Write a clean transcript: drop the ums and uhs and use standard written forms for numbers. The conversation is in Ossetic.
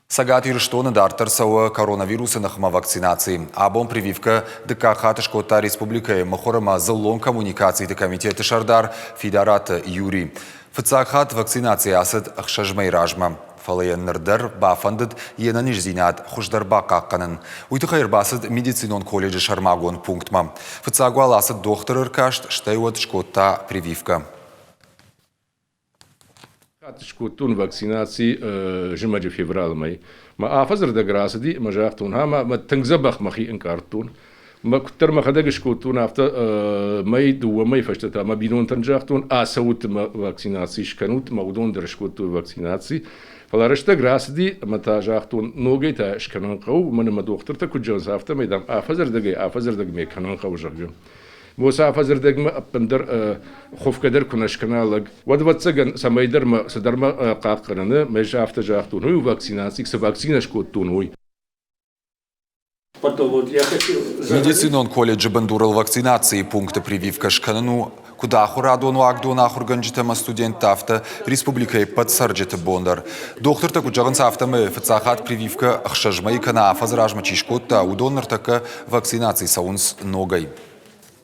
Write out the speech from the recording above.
Цӕгат Ирыстоны дарддӕр цӕуы коронавирусы ныхмӕ вакцинаци. Абон прививкӕ дыккаг хатт скодта республикӕйы мыхуыр ӕмӕ дзыллон коммуникациты комитеты сӕрдар Фидараты Юрий. Фыццаг хатт вакцинаци ацыд ӕхсӕз мӕйы размӕ, фӕлӕ йӕ ныр дӕр бафӕндыд йе нӕниздзинад хуыздӕр бахъахъхъӕнын. Уый тыххӕй ӕрбацыд медицинон колледжы сӕрмагонд пунктмӕ. Фыццаг уал ацыд дохтыры ӕркаст, стӕй уӕд скодта прививкӕ. Хатт скодтон вакцинаци зымӕджы февралы мӕй. Мӕ афӕдзы рдӕг рацыди ӕмӕ загътон, ха мӕ тынг дзӕбӕх мӕхи ӕнкъардтон. Мӕ куыддӕр мӕхӕдӕг скодтон, афтӕ мӕй, дыууӕ мӕй фӕстӕ та мӕ бинонтӕн загътон, ацӕут ӕмӕ вакцинаци скӕнут, ӕмӕ уыдон дӕр скодтой вакцинаци. Фӕлӕ рӕстӕг рацыди ӕмӕ та загътон, ногӕй та скӕнын хъӕуы, уымӕн ӕмӕ дохтыртӕ куыд зӕгъынц, афтӕмӕй, дам, афӕдзы рдӕгӕй-афӕдзы рдӕгмӕ кӕнын хъӕуы, зӕгъгӕ. Уыцы афӕдзырдӕгмӕ ӕппындӕр хуыфгӕ дӕр куы нӕ скӕна лӕг, уӕд, ӕвӕццӕгӕн, цӕмӕйдӕр мӕ цыдӕр мӕ хъахъхъӕныны, мӕ афтӕ загътон, уый у вакцинаци, цы вакцинӕ скодтон, уый. Медицинон колледжы бындурыл вакцинацийы пункты прививкӕ скӕнын у куыд ахуырадон уагдон ахуыргӕнджытӕ ӕмӕ студенттӕ, афтӕ республикӕйы ӕппӕт цӕрджыты бон дӕр. Дохтыртӕ куыд зӕгъынц, афтӕмӕй фыццаг хатт прививкӕ ӕхсӕз мӕйы кӕнӕ афӕдзы размӕ чи скодта, уыдон ныртӕккӕ вакцинаци цӕуынц ногӕй.